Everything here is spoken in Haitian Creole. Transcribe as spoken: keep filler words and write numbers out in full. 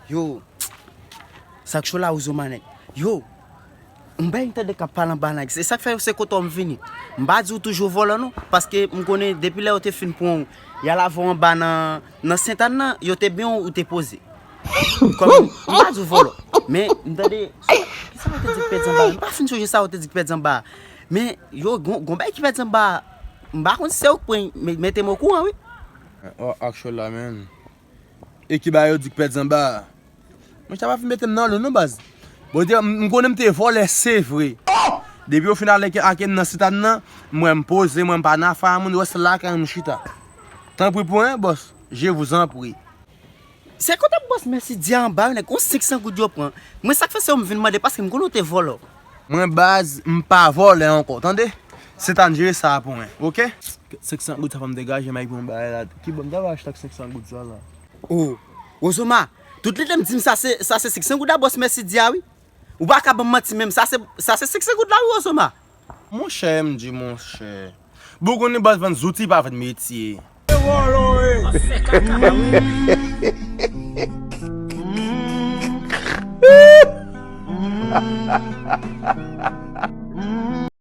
Yo, sa k cho la, Ozoma, nèg. Yo, m bay m tande k ap pale anba nèg. Se sa k fè se kote w m vini. M pa di w toujou vòlò non, paske m konnen depi lè yo te fin pran w, y al avè w anba nan, nan Sentàn nan, yo te byen w, ou te poze. Kòm m pa di w vòlò, men m tande, kisa w te di k pèdi anba? M pa fin sonje sa w te di k pèdi anba. Men yo, gon, gon bagay ki pèdi anba. M pa konn si se ou k pran, men mete m okouran, wi. Oh, actual la, man. E ki ba yo di k pèdi anba a? Mwen chita pa fin mete m nan lou non baz. Bon, m konnen m te vòlè se vre. Depi yo fin ale ak m nan Sentàn nan, mwen m poze, mwen m pa nan afè a moun, rès lakay m chita. Tanpri pou en bòs, je vous en prie. Se kote bòs Mèsi di anba yo nèg, yon senk san goud yo pran. Mwen sa k fè se ou m vin mande paske m konnen ou te vòlò. Mwen baz, m pa vòlè ankò, tande? Sentàn jere sa pou mwen, oke? Senk san goud sa fè m degaje m al pran bagay la. Ki bò m ta va achte ak senk san goud sa la? Oh, Ozoma, tout lide m di m sa se, sa se senk san goud la bòs Mèsi di a wi. Ou pa ka ban m manti menm, sa se, sa se senk san goud la wi Ozoma. Monchè, m di monchè. Bougon ni baz vann zouti pa vann metye.